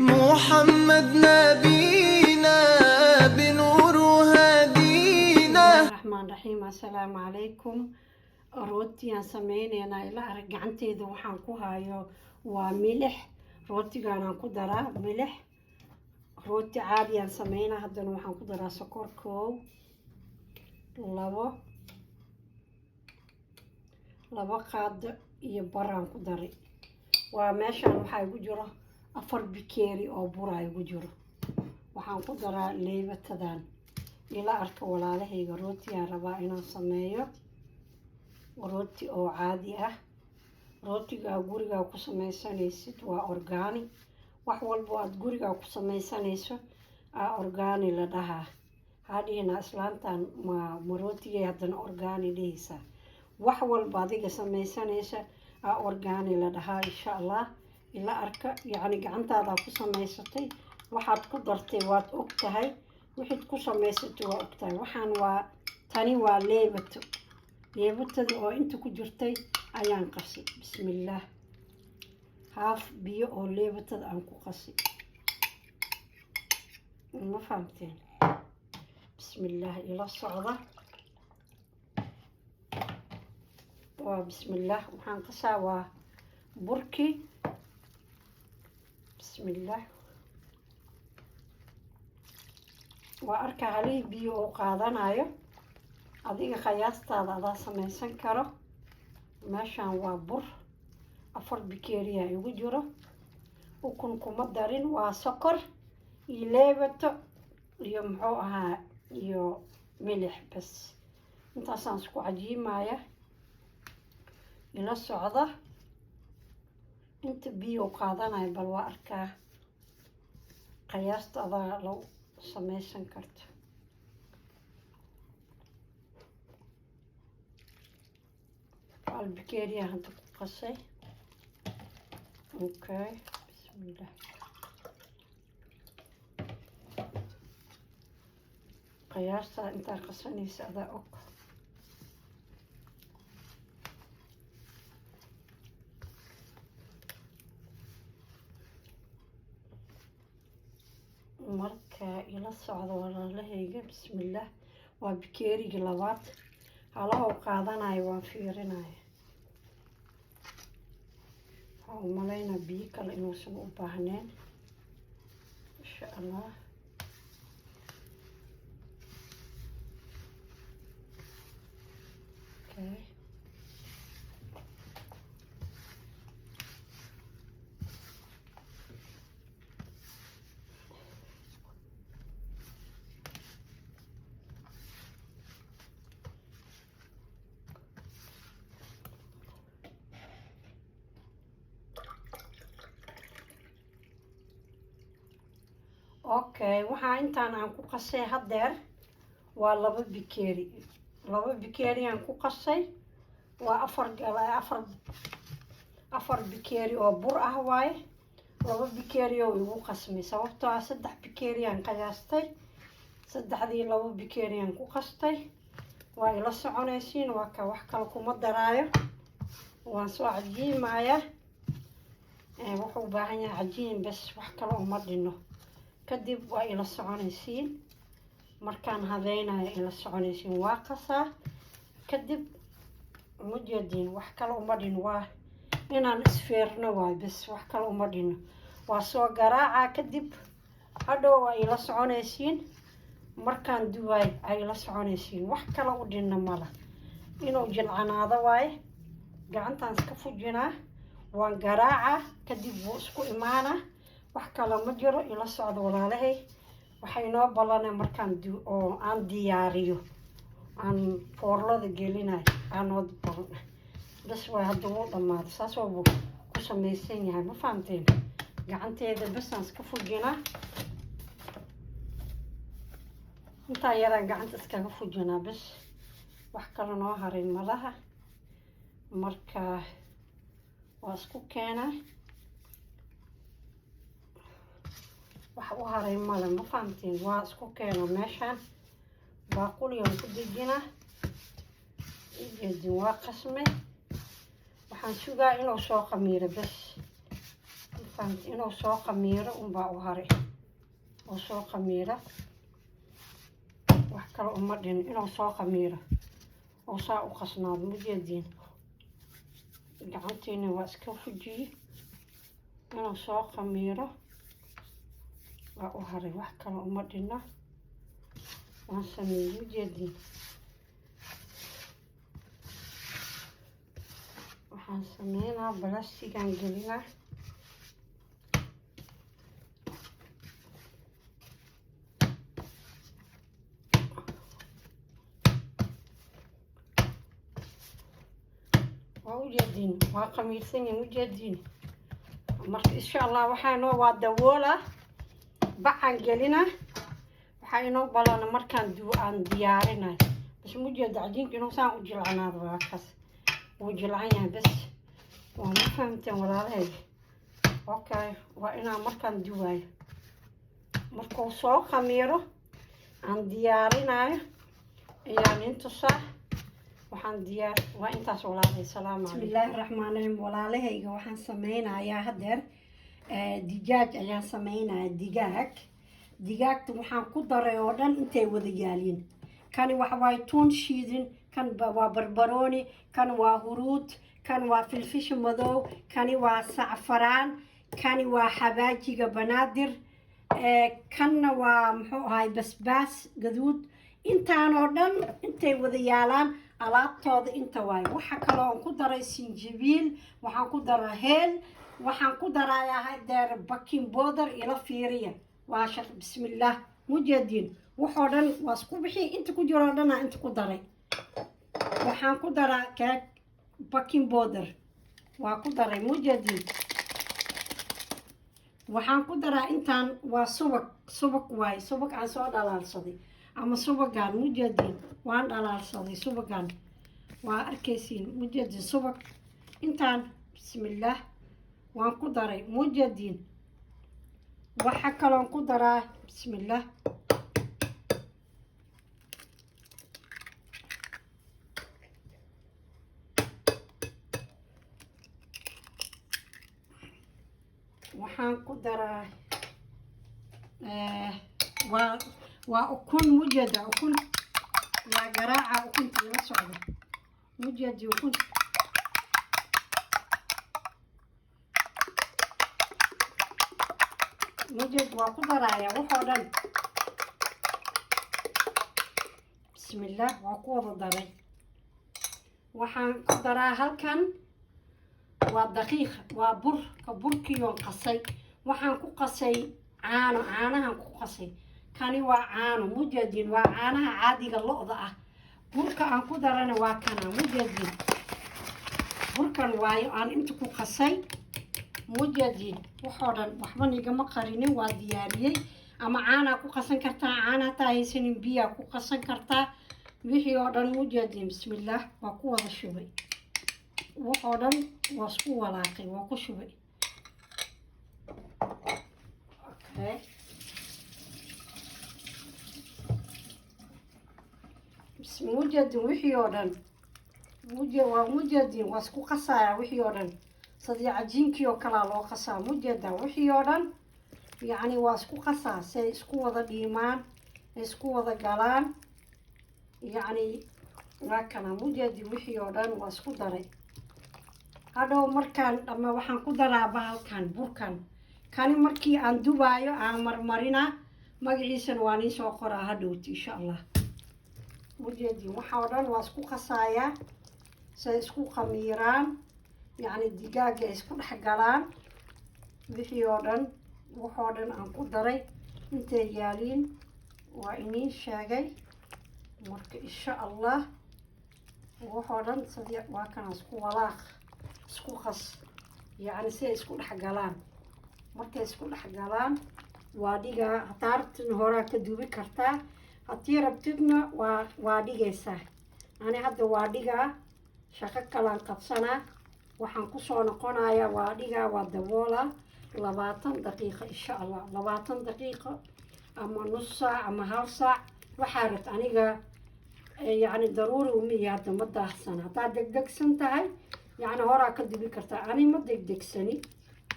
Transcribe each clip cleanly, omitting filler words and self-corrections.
محمد نبينا بنور هدينا. Raxmaan raxiim, assalaamu calaykum. Rootiyaan sameyneynaa, ila arag. Gacanteyda waxaan ku hayo waa milix. Rootigaanaan ku daraa milix. Rooti caadiyaan sameynaa. Haddana waxaan ku daraa sokor, 1, 2, 2 qaado iyo baraan ku daray. Waa meeshaan waxaa igu jiro 4 bikeeri oo buraa igu jiro. Waxaan ku daraa leebatadan. Ila arka, walaalahayga. Rootiyaan rabaa inaan sameeyo, rooti oo caadi ah. Rootigaa gurigaa ku sameysanaysid waa organic. Wax walbo aad gurigaa ku sameysanayso aa organic la dhahaa. Hadhihina islaantan ma rootigay haddana organic dhihaysaa. Wax walba adiga sameysanaysa aa organic la dhahaa. Insha Allah, ila arka. Yacni gacantaadaa ku samaysatay, waxaad ku dartay waad og tahay, wixaad ku samaysatay waa og tahay. Waxaan waa tani waa leebato. Leebatada oo inta ku jirtay ayaan qasay. Bismillaah, haaf biyo oo leebatada aan ku qasay, ma fahamteen? Bismillaah, ila socda. Waa bismillaah. Waxaan qasaa waa burki. Bismillaah, waa arkaa halihii biyo uu qaadanayo. Adiga khiyaastaada adaa samaysan karo. Meeshaan waa bur 4 bikeeriya igu jiro. Ukun kuma darin, waa sokor iyo leebato iyo muxuu ahaa iyo milix bas. Intaasaan isku cajiimaya. Ila socda inta biyo u qaadanayo. Bal waa arkaa, qiyaasta adaa lagu samaysan karto. Hal bikeeriya hadda ku qasay. Okay, bismillah. Qiyaasta intaa qasanaysa adaa og. Marka ila socdo, walaalahayga. Bismillaah, waa bikeerigii labaad. Halaha u qaadanayo waan fiirinaya. Waxaan u malaynaa biyo kale inuusan u baahneyn, insha Allah. Okay. Okay, waxaa intaan aan ku qasay haddeer waa 2 bikeeri. 2 bikeeri aan ku qasay, waa afar bikeeri oo bur ah waaye. 2 bikeeri oo igu qasmay, sababtoo ah 3 bikeeri aan qiyaastay, saddexdii 2 bikeeri aan ku qastay. Waa ila soconaysiin. Waa ka wax kale kuma daraayo, waan soo cajiimayaa. Wuxuu u baahan yahay cajiin bes, wax kale uma dhino. Kadib waa ila soconaysiin markaan habeynayo, ila soconaysiin. Waa qasaa kadib, uma jeediin? Wax kale uma dhino, waa inaan isfeerno waay bes, wax kale uma dhino. Waa soo garaacaa kadib. Hadhow waa ila soconaysiin markaan duwaay, ay ila soconaysiin. Wax kale u dhinna mala, inuu jilcanaado waaye. Gacantaan iska fujinaa, waan garaacaa, kadib wuu isku imaanaa. Wax kale ma jiro. Ila socdo, walaalahay. Waxay inoo ballanay markaan oo aan diyaariyo, aan foorlada gelinayo aanood balan bas. Waay hadda wuu dhamaaday, saas waa buu ku samaysan yahay, ma fahamteen? Gacanteeda basaan iska fujinaa, intaa yaraan gacanta iskaga fujinaa bas. Wax kale noo haray malaha. Marka waa isku keenaa, wax u haray male, ma fahamtiin? Waa isku keena. Meeshaan baaquliyan ku dejinaa, ujeedin? Waa qasmay. Waxaan sugaa inuu soo qamiiro bes, ma Fahamta? Inuu soo qamiiro unbaa u haray, oo soo qamiira, wax kale uma dhin. Inuu soo qamiiro oo saa u qasnaado. Mujeediin, gacantiina waa iska fujiyey. Inuu soo qamiiro waa u haray, wax kale uma dhina. Waan sameeyey, mujeediin. Waxaan sameynaa, balastigaan gelinaa. Waa ujeediin, waa qamiirsan yihin, ujeediin. Marka insha Allah waxaa inoo waa dawoola, bacaan gelina. Waxaa inoo balana markaan duwo aan diyaarinayo. Bas, mujeeda cajiinka inuu saan u jilcanaado. Waa kaas, wuu jilcan yahay. Bas, waa ma fahamteen, walaalahayga? Okay, waa inaan markaan duwaayo, markuu soo khamiiro, aan diyaarinayo ayaan intusaa. Waxaan diyaar waa intaas, walaalhay. Salaamu calaykum. Bismillaahi raxmaan raxiim. Walaalahayga, waxaan sameynayaa hadeer digaag ayaan sameynayaa. Digaag, digaagta waxaan ku daray oo dhan intay wada yaaliin. Kani waxa waaye tuun shiidin, kan waa barbarooni, kan waa huruud, kan waa filfisha madow, kani waa sacfaraan, kani waa xabaajiga banaadir, kanna waa muxuu ahay, basbaas gaduud. Intaan oo dhan intay wada yaalaan, alaabtooda inta waayo. Waxa kaloo aan ku daray sinjibiil, waxaan ku daraa heel, waxaan ku darayaa hadeer baking powder. Ila fiiriya, waa shaq. Bismillaah, mujeediin, waxoo dhan waa isku bixi. Inta ku jiro oo dhanaa inta ku daray. Waxaan ku daraa keeg baking powder waa ku daray, mujeediin. Waxaan ku daraa intaan waa subag, subag waaye, subag aan soo dhalaalsaday ama subagaan, mujeediin. Waan dhalaalsaday subagaan, waa arkaysiin, mujeediin. Subag intaan, bismillaah, waan ku daray, mujeediin. Waxa kaloon ku daraa, bismillaah, waxaan ku daraa waa ukun, mujeeda. Ukun waa garaaca, ukunta ila socda, mujeedi ukun. Mujeed, waa ku daraaya waxoo dhan. Bismillaah, waa ku wada daray. Waxaan ku daraa halkan waa daqiiq, waa bur ka burkiyoon qasay. Waxaan ku qasay caano, caanahan ku qasay. Kani waa caano, mujeediin, waa caanaha caadiga lo'da ah. Burka aan ku darana waa kana, mujeediin. Burkan waayo aan inta ku qasay, mujeediin. Waxoo dhan waxba nigama qarinin, waa diyaariyey. Ama caanaa ku qasan kartaa, caana hataa haysanin biyaa ku qasan kartaa. Wixii oo dhan, mujeediin, bismillaah, waa ku wada shubay. Waxoo dhan waa isku walaaqay, waa ku shubay. Okay, mujeedin, wixii oo dhan waa mujeedin, waa isku qasayaa wixii oo dhan, sidii cajiinkii oo kalaa loo qasaa, mujeedaa. Wixii oo dhan yacni waa isku qasaa say isku wada dhiimaan, isku wada galaan. Yacni waa kana, mujeedin, wixii oo dhan waa isku daray. Hadhow markaan dhama waxaan ku daraa bahalkan, burkan. Kani markii aan dubaayo aan marmarinaa, magaciisana waa nii soo qoraa hadhowti insha Allah. Mujeedin, waxa oo dhan waa isku qasayaa say isku khamiiraan, yacni digaaga ay isku dhex galaan. Wixii oo dhan, waxoo dhan aan ku daray intay yaaliin waa iniin sheegay. Marka insha Allah waxoo dhan sidii waa kana, isku walaaq, isku qas, yacni si ay isku dhex galaan. Markay isku dhex galaan waa dhigaa. Hataa rabtidna horaa ka dubi kartaa, haddii rabtidna waa dhigaysaa. Ani hadda waa dhigaa, shaqo kalaan qabsanaa, waxaan kusoo noqonayaa. Waa dhigaa, waa daboolaa 20 daqiiqo insha Allah, 20 daqiiqo ama nus saac ama hal saac waxaa rabta. Aniga yacni daruuri uma iyo hadda ma daahsana. Haddaad degdegsan tahay, yacni horaa ka dubi kartaa. Ani ma degdegsani.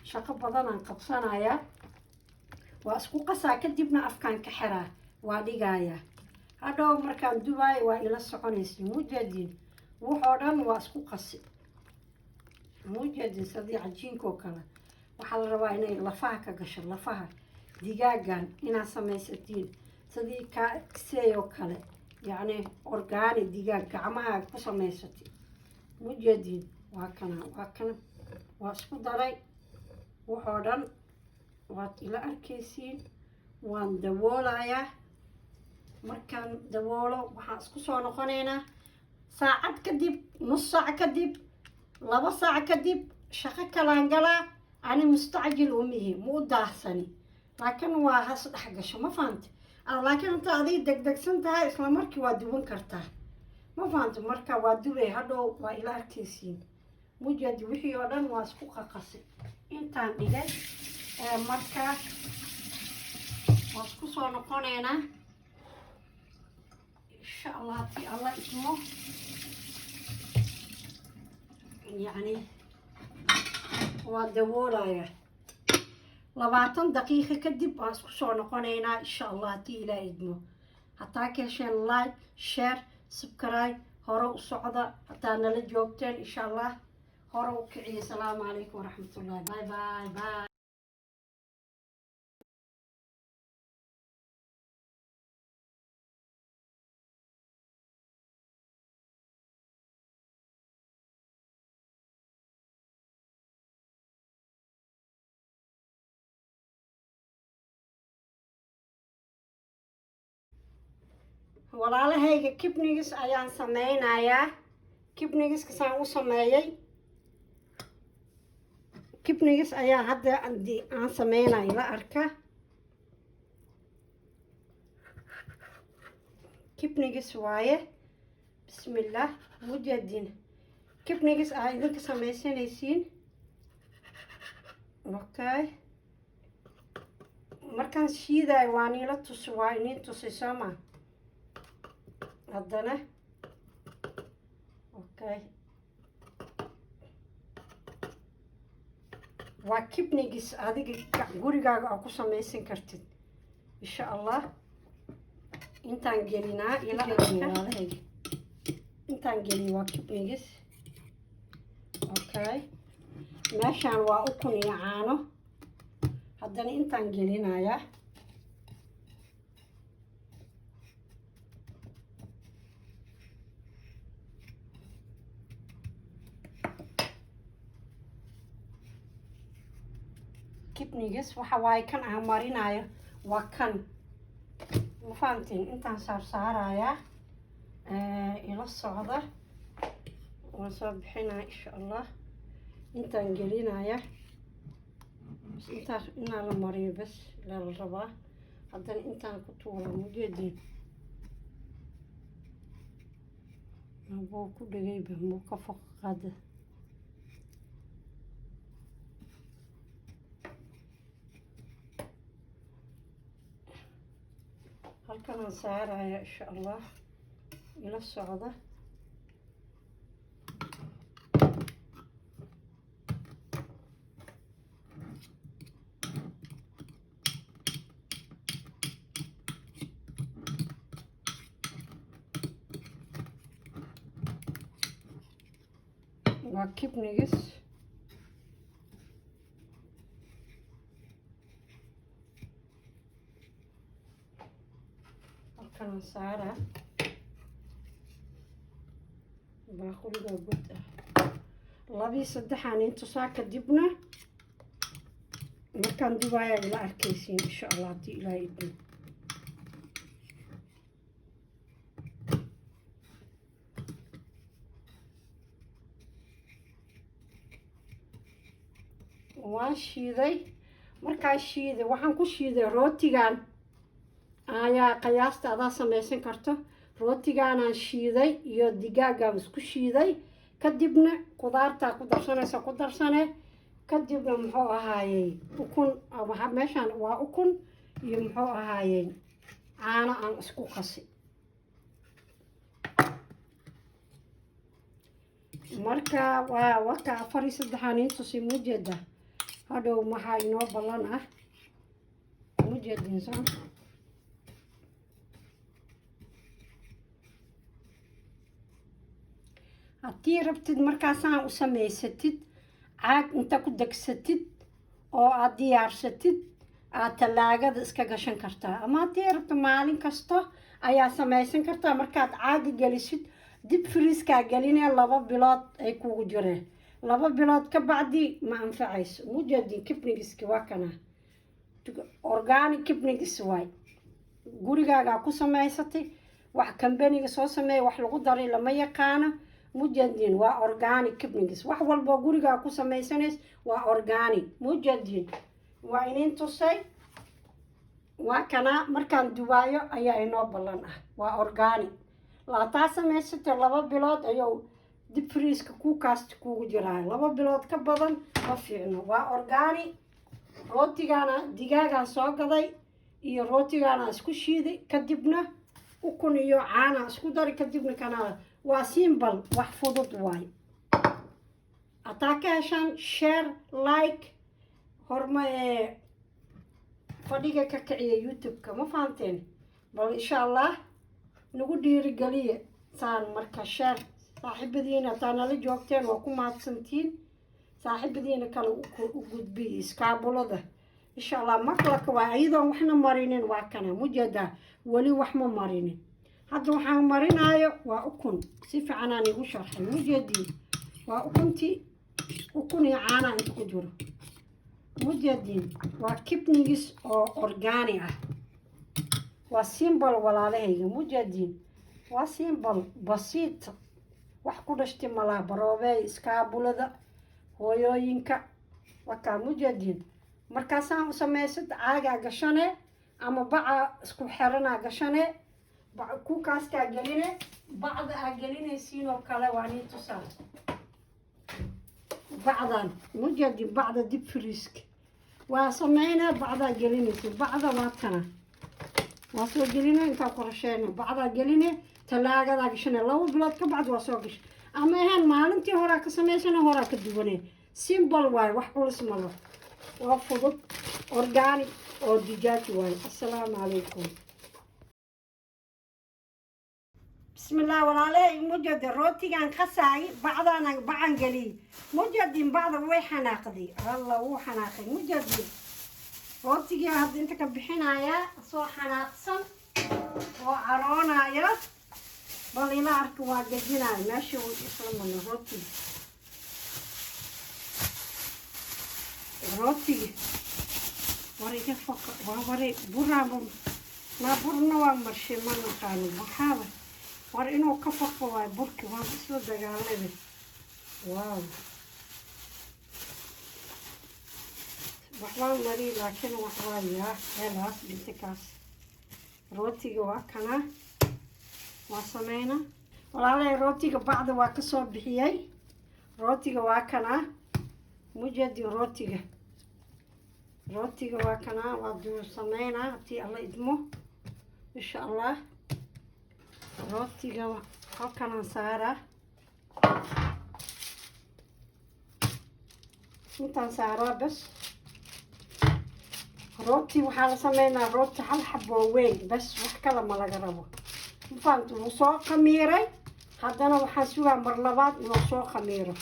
Shaqo badanaan qabsanayaa. Waa isku qasaa, kadibna afkaan ka xiraa, waa dhigayaa. Hadhow markaan dubaayo waa ila soconaysa. Mujeedin, wuxoo dhan waa isku qasi. Mujeedin, sidii cajiinkoo kale. Waxaa la rabaa inay lafaha ka gasho, lafaha digaagan inaad samaysatiin sidii KFC oo kale, yacni organic digaag gacmaha ku samaysatay. Mujeedin, waa kana, waa kana, waa isku daray wuxoo dhan, waad ila arkaysiin. Waan daboolayaa. Markaan daboolo waxaan isku soo noqonaynaa saacad kadib, nus saac kadib, 2 saac kadib. Shaqo kalaan galaa. Ani mustacjil umihi, ma u daahsani, laakiin waa has dhex gasho, ma fahante? Laakiin inta adiga degdegsan tahay, isla markii waa duwan kartaa, ma fahante? Marka waa dubay, hadhow waa ila arkaysiin. Mujadi, wixii oo dhan waa isku qaqasay, intaan dhigay. Marka waa isku soo noqonaynaa, insha Allah, haddii Alla idmo. Yacni waa daboolaya. 20 daqiiqo kadib waan isku soo noqonaynaa, insha Allah, haddii Ilaah idmo. Hataa ka hesheen, like, share, subscribe. Hore u socda hataa nala joogteen, insha Allah. Hore u kiciya. Asalaamu calaykum waraxmatullahi. Bye bye bye. Walaalahayga, kibnigis ayaan sameynayaa. Kibnigiska saan u sameeyey, kibnigis ayaan hadda aan sameynaya, la arka. Kibnigis waaye. Bismillah. Mujadin, kibnigis aa idinka sameysanaysiin. Okay, markaan shiidayo waa niila tusi, waa iniin tusay, sooma? Haddana okay, waa kibnigis adiga gurigaaga aa ku samaysan kartid, insha Allah. Intaan gelinaa, ila arka. Intaan geliyo waa kibnigis. Okay, meeshaan waa ukun iyo caano. Haddana intaan gelinayaa. Kibnigis waxa waaye kan aan marinayo, waa kan, ma fahamtiin? Intaan saar saarayaa, ila socda. Waan soo bixinaya, insha Allah. Intaan gelinaya bas, intaas inaa la mariyo bas ilaa la rabaa. Haddana intaan ku tuura. Mujeedin, buu ku dhegayba, muu ka foq qaada. Halkanaan saaraya, insha Allah, ila socda. Waa kibnigis. Halkanaan saaraa baaquliga god ah. Labii saddexaan intusaa, kadibna markaan dubaaya ila arkaysiin, insha Allah, haddii Ilaahay idmo. Waan shiiday. Markaan shiiday, waxaan ku shiiday rootigan ayaa qiyaasta adaa samaysan karto. Rootigaanaan shiiday iyo digaagaan isku shiiday. Kadibna qudaartaa ku darsanaysa, ku darsane. Kadibna muxuu ahaayey? Ukun. Meeshaan waa ukun iyo muxuu ahaayey? Caano aan isku qasi. Marka waa waka afar iyo saddexaan intusi, mujeeda. Hadhow maxaa inoo ballan ah? Mujeedin soo haddii rabtid markaasaan u samaysatid, caag inta ku degsatid oo aada diyaarsatid, aad tallaagada iska gashan kartaa, ama haddii rabto maalin kasta ayaa samaysan kartaa. Markaad caaga gelisid, dib freeze-kaa gelinee, 2 bilood ay kugu jireen. 2 bilood ka bacdi ma anfacayso. Mujeedin, kibnigiski waa kana, organic kibnigis waay. Gurigaagaa ku samaysatay, wax kambaniga soo sameeya, wax lagu daray lama yaqaano. Mujadin, waa organic kibnigis. Wax walboo gurigaa ku samaysanays waa organic. Mujadin, waa inin tusay, waa kana. Markaan dubaayo ayaa inoo ballan ah. Waa organic. Laataa samaysatay, 2 bilood ayuu dib freeze-ka kukaasta kugu jiraayo. 2 bilood ka badan ma fiicno. Waa organic. Rootigaana digaagaan soo gaday iyo rootigaana isku shiiday, kadibna ukun iyo caana isku daray, kadibna kana. Waa simple, wax fudud waay. Hataa ka heshaan, share, like, horma ee fadhiga ka kiciya YouTube-ka. Ma fahanteen? Bal insha Allah nagu dhiirigeliya saan. Marka share saaxiibadiina hataa nala joogteen, waa ku mahadsantiin. Saaxiibadiina kale u gudbiya iskaabulada insha Allah. Maklaka waa iyadoon waxna marinin. Waa kana, mujeedaa, weli wax ma marinin. Hadda waxaan marinaayo waa ukun. Si fiicanaan igu sharxay. Mujeediin, waa ukuntii, ukun iyo caanaa inta ku jiro. Mujeediin, waa kibnigis oo organic ah. Waa simple, walaalahayga. Mujeediin, waa simple, basiit, wax ku dhashtay malaa. Baroobeey iskaabulada hooyooyinka wakaa. Mujeediin, markaasaan u samaysad, caagaa gashane ama baca isku xiranaa gashane, kukaaskaa geline, bacda aa gelinaysiin oo kale waa nii tusaa bacdan. Mujeedin, bacda dib freeze-ka waa sameynaa, bacdaa gelinaysa. Bacda waa tana, waa soo geline, intaa ku rasheyna, bacdaa geline, talaagadaa gashane. 2 bilood ka bacdi waa soo gashay, ama ahaan maalintii horaa ka samaysana, horaa ka duwane. Simple waaye, wax culus malo, waa fudud, organic oo dijaaj waaye. Assalaamu calaykum. Bismillah, walaalahay. Mujada rootigan qasaay, bacdaana bacan geliyey. Mujadin, bacda way xanaaqday. Alla, wuu xanaaqay. Mujadin, rootigii hadda inta ka bixinayaa, soo xanaaqsan oo caroonaya. Bal ila arka, waa gejinaya meesha uu isla mano rootigi. Rootigi war iga foqa, waa waray buraaba naa, burna waa marshay, ma naqaano maxaaba. War inuu ka foqo waay burki, waan isla dagaalada. Wow, waxbaan mari, laakiin wax waayaa helaas dhinta kaas. Rootiga waa kanaa, waa sameynaa, walaalahay. Rootiga bacda waa kasoo bixiyey. Rootiga waa kanaa, mujadi. Rootiga waa kanaa, waa duu sameynaa haddii Alla idmo, insha Allah. Rootiga halkanaan saaraa, intaan saaraa bas. Rooti waxaa la sameynaa, rooti hal xaboo weyn bas, wax kale ma laga rabo. Mafahamta? Wuu soo khamiiray. Haddana waxaan sugaa mar labaad inuu soo khamiiro.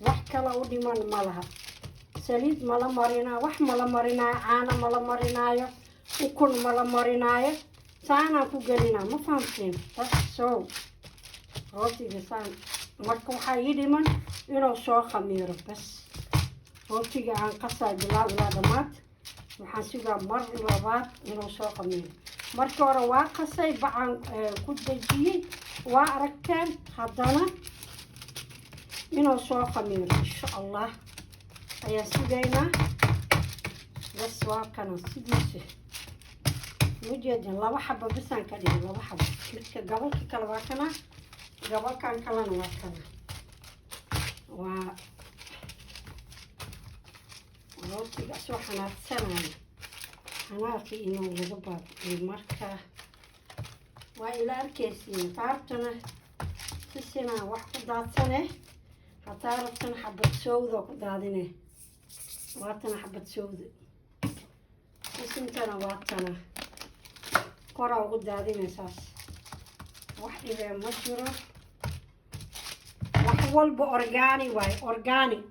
Wax kale u dhiman ma laha. Saliid mala marinaayo, wax mala marinaayo, caano mala marinaayo, ukun mala marinaayo. Saanaan ku gelinaa. Ma fahamteen? So rootiga saan. Marka waxaa ii dhiman inuu soo khamiiro bas. Rootiga aan qasaa bilaab ilaa dhammaad, waxaan sugaa mar labaad inuu soo khamiiro. Markii hore waa qasay, bacaan ku dejiyey, waa aragteen. Haddana inuu soo khamiiro insha Allah ayaa sugaynaa bas. Waa kana sidiisa, mujeedin. Laba xabo bisaan ka dhigay, laba xabo. Midka gabalka kale waa kana, gabalkan kalena waa kana. Waa rootiga soo xanaaqsanayo, xanaaqi inuu laga baabi'iyo. Marka waa ila arkaysiin. Taartana si sinaa wax ku daadsane, hataa rabtana xabad sowda ku daadine. Waatana xabad sowda, sisintana waatana koraa ugu daadinaysaas. Wax dhibee ma jiro. Wax walba organic waaye, organic,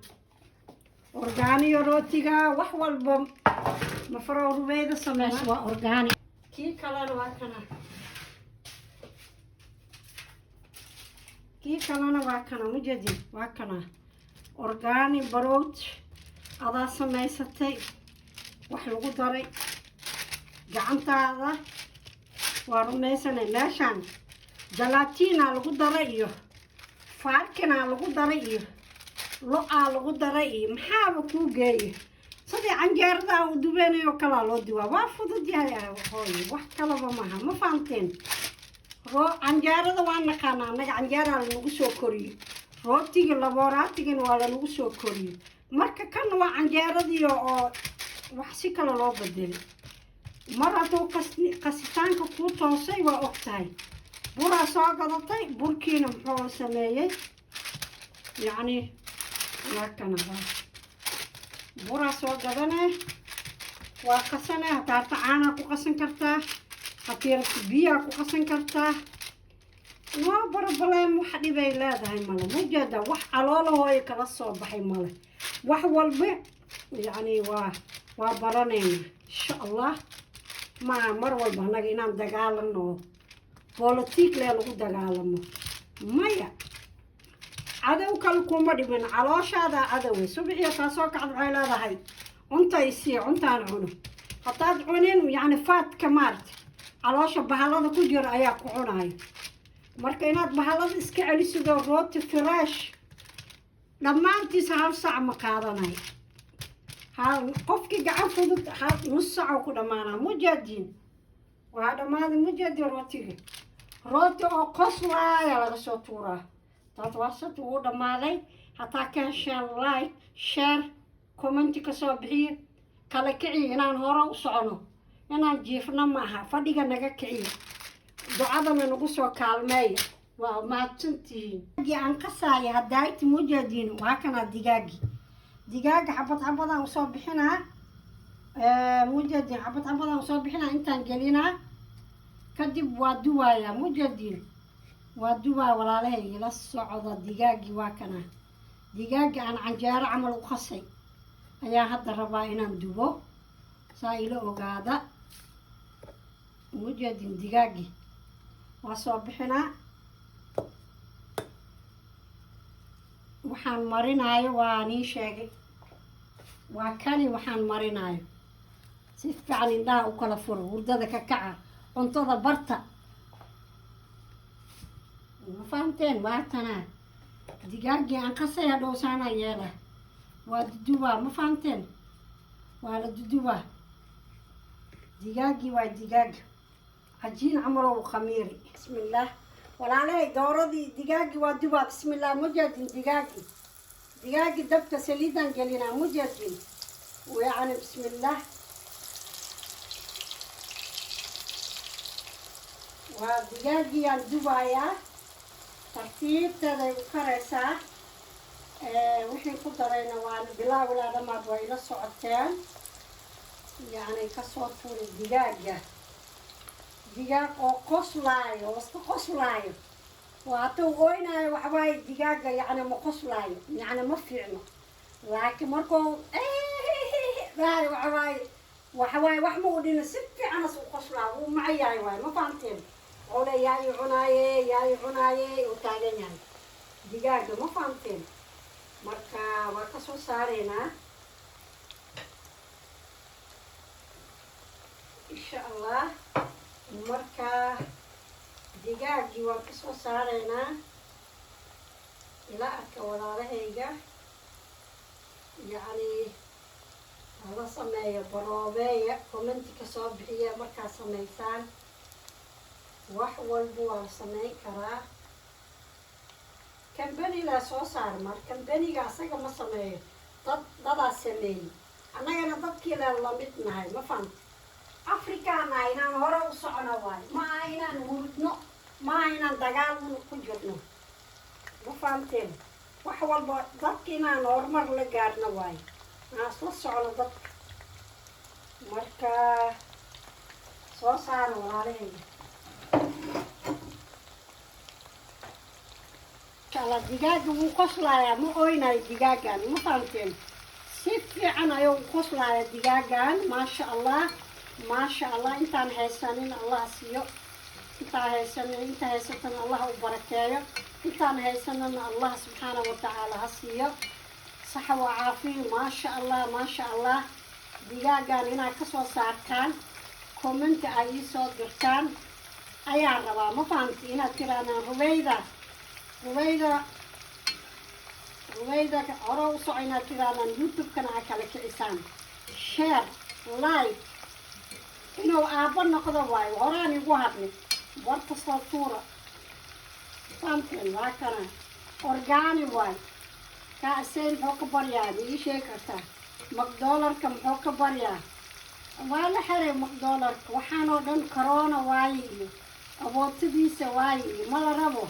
organic rootiga. Wax walba mafaro Rubeyda sameysa waa organic. Kii kalena waa kana, kii kalena waa kana, mujadin waa kana. Organic bread adaa samaysatay, wax lagu daray gacantaada waa rumaysanay. Meeshaan jalaatina lagu daray iyo faarkina lagu daray iyo lo-aa lagu daray iyo maxaaba kuu geeya. Sidii canjeerada u dubeynayoo kalaa loo duwaa. Waa fudud yahay hooyo, wax kalaba maaha. Ma fahamteen? Canjeerada waa naqaana annaga, canjeeraa lanagu soo koriyo, rootiga labooraatigana waa lanagu soo koriyo. Marka kan waa canjeeradii oo wax si kale loo bedelay. Mar hadduu qasitaanka kuu toosay, waa og tahay, buraa soo gadatay. Burkiina muxuu sameeyey? Yacni waa kana, buraa soo gadane, waa qasane. Hataarta caanaa ku qasan kartaa, haddii rabto biyaa ku qasan kartaa. Waa problem, wax dhibay leedahay male. Mujeeda wax caloolahooya kala soo baxay male. Wax walba yacni waa baranayna, insha Allah. Maa mar walba annaga inaan dagaalano oo bolotiik lee lagu dagaalamo, maya. Cadow kale kuma dhimin, calooshaadaa cadowe. Subixiyo taa soo kacda waxay leedahay: "Cunta isii, cuntaan cuno." Haddaad cunin, yacni faadka maarata caloosha bahalada ku jira ayaa ku cunayo. Marka inaad bahalada iska celisidoo rooti fresh dhammaantiisa hal sac ma qaadanayo. Hal qofkii gacan fudud hal nus sac ku dhammaanaa. Mujaadiin waa dhammaaday, mujaadiin rootiga. Rooti oo qoslaaya laga soo tuuraa. Taas waa sad, wuu dhammaaday. Hataa ka hesheen, like, share, comment ka soo bixiyo. Kala kiciyo inaan hore u socono, inaan jiifno maaha. Fadhiga naga kiciyo, ducadana nagu soo kaalmeeya. Waa mahadsantihiin. Aan qasaaya haddayti, mujaadiin, waa kanaa digaagi. Digaaga xabad xabadaan usoo bixinaa, mujaadiin. Xabad xabadaan usoo bixinaa, intaan gelinaa, kadib waa duwaayaa. Mujaadiin, waa duwaa. Walaalahay, ila socda. Digaagii waa kana. Digaaga aan canjeero camal u qasay ayaa hadda rabaa inaan dubo. Saa ila ogaada, mujaadin. Digaagii waa soo bixinaa. Waxaan marinaayo waa nii sheegay, waa kani waxaan marinaayo. Si fiican indhaha u kala furo, hurdada ka kaca, cuntada barta. Ma fahamteen? Waatanaa digaaggii aan qasay. Hadhow saanaa yeela, waa dudubaa. Ma fahamteen? Waa la dudubaa digaaggii. Waa digaag cajiin camalow khamiiri. Bismillaah. Walaalahay, dooradii digaaggii waa dubaa. Bismillaah. Mujaadin, digaagii, digaagii dabka saliidan gelinaa, mujaadin. Yacni bismillaah, waa digaaggii aan dubaayaa. Tartiibteeday u karaysaa. Wixii ku darayna waan bilaaw ilaa dhamaad waa ila socoteen. Yacni kasoo tuuri digaaga, digaag oo qoslaayo oo iska qoslaayo. Waa hadduu ooynaayo waxbaayo digaaga, yacni ma qoslaayo, yacni ma fiicno. Laakiin markuu dhahayo waxbaayo, waxawaaye wax ma u dhina, si fiicanas u qoslaa, wuu macayahay waayo. Ma fahamteen? Wuxuu le yaa i cunaaye, yaa i cunaaye, uu taagan yahay digaaga. Ma fahamteen? Marka waa kasoo saareynaa, insha Allah. Marka digaaggii waan kasoo saareynaa. Ila arka, walaalahayga. Yacni hala sameeyo, baroobeeya, comment kasoo bixiya markaad samaysaan. Wax walba waa la sameyn karaa. Kambanigaa soo saar. Mar kambaniga asaga ma sameeyo, dad dadaa sameeyey. Annagana dadkii le lamid nahay. Ma fahamta? Afrikaana inaan hore u socono waayo, ma aha inaan hurudno, ma aha inaan dagaal ku jirno. Ma fahamteen? Wax walba dadka inaan horumar la gaarno waayo. Aan isla socno dadka. Marka soo saara, walaalahayga. Insha Allah digaaga wuu qoslayaa, ma oynayo digaagan, ma fahamteen? Si fiican ayuu u qoslayaa digaagan. Maasha Allah, maasha Allah. Intaan haysanin Allah siiyo, intaan haysanin, inta haysatana Allah u barakeeyo, intaan haysanana Allah subxaana wa tacaala ha siiyo saxa waa caafiyo. Maasha Allah, maasha Allah. Digaagan inaad kasoo saartaan comment ay iisoo dirtaan ayaa rabaa, ma fahamti? Inaad tirahdaan, "Rubayda, Rubayda, Rubayda, hore u soco," inaad tirahdaan, YouTube-kana aa kala kicisaan, share, like. Inuu aabbo noqdo waayo, horaan igu hadlay warka soo tuura, fahamteen? Waa kana organic waay. Kaa aseen muxuu ka baryaa? Ma ii sheegi kartaa? McDonaldka muxuu ka baryaa? Waa la xiray McDonaldka. Waxaan oo dhan corona waaye iyo abootadiisa waaye iyo mala rabo.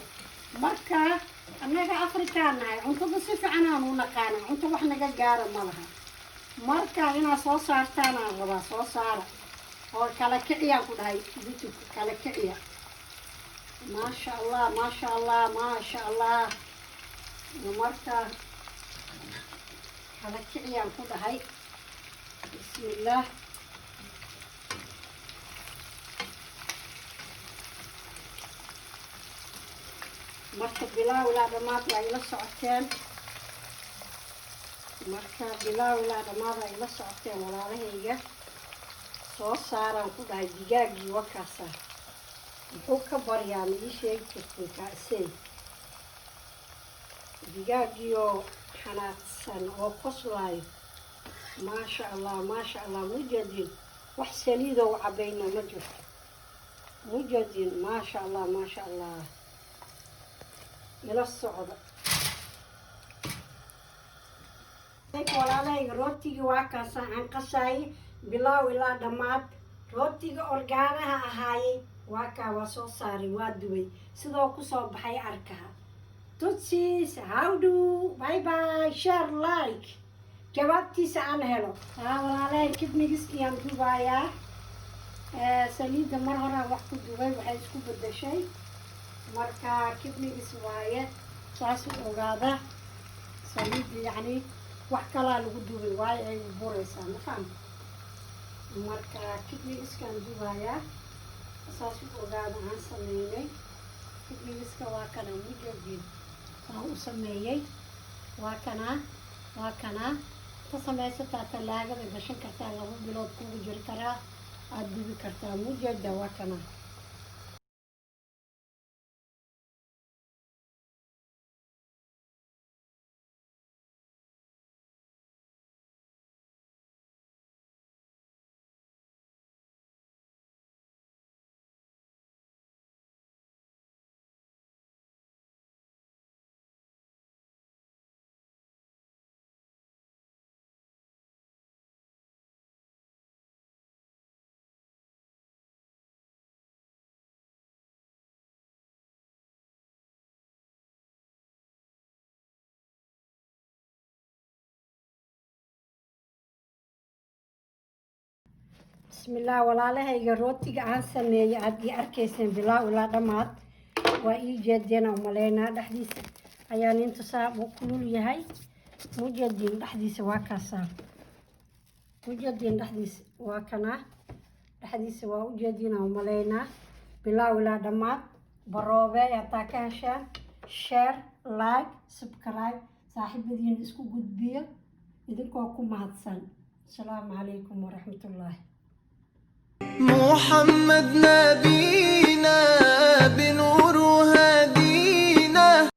Marka annaga Afrikaan nahay, cuntada si fiican aan u naqaana, cunto wax naga gaara ma laha. Marka inaad soo saartaan aan rabaa. Soo saara oo kala kiciyaan ku dhahay, YouTube kala kiciya. Maasha Allah, maasha Allah, maasha Allah. Marka kala kiciyaan ku dhahay. Bismillaah. Marka bilaaw ilaa dhammaad waa ila socoteen. Marka bilaaw ilaa dhammaad waa ila socoteen, walaalahayga. Soo saaraan ku dhahay digaaggii wakaasa. Muxuu ka baryaa? Ma ii sheegi kartin? Kaasey digaaggiioo xanaaqsan oo qoslaayo. Maasha Allah, maasha Allah. Mujadin wax saliidoo u cabayna ma jirto. Mujadin, maasha Allah, maasha Allah. Ila socda, walaalahayga. Rootigii waa kaasa aan qasaayay bilaaw ilaa dhammaad. Rootiga organicga ahaayey waa kaa, waa soo saaray, waa dubay, sidoo kusoo baxay arkaha. Tutsis hawdu. Bye bye. Share, like. Jawaabtiisa aan helo. Haa, walaalahay, kibnigiskiyaan dubayaa. Saliidda mar horaan wax ku dubay, waxay isku bedeshay. Marka kibnigis waaye, saas u ogaada. Saliidda yacni wax kalaa lagu dubay waayo, ay u buraysaa, ma fahamta? Marka kibnigiskaan dubayaa, saas u ogaada. Aan sameynay kibnigiska, waa kana, mujeedin saan u sameeyey. Waa kanaa, waa kanaa. Ka samaysataa, talaagada gashan kartaa, 2 bilood kugu jiri karaa, aada dubi kartaa. Mujeeda, waa kanaa. Bismillaah, walaalahayga. Rootiga aan sameeyey aada ii arkayseen bilaa ilaa dhammaad, waa ii jeedeen umaleynaa. Dhexdiisa ayaa nin tusaa, wuu kulul yahay. Mujeediin dhexdiisa? Waa kaasaa, mujeediin dhexdiisa? Waa kanaa dhexdiisa, waa ujeediin umaleynaa. Bilaaw ilaa dhammaad baroobe hataa ka heshaan. Share, like, subscribe, saaxiibadiina isku gudbiya idinkoo ku mahadsan. Asalaamu calaykum waraxmatullaahi. محمد نبي.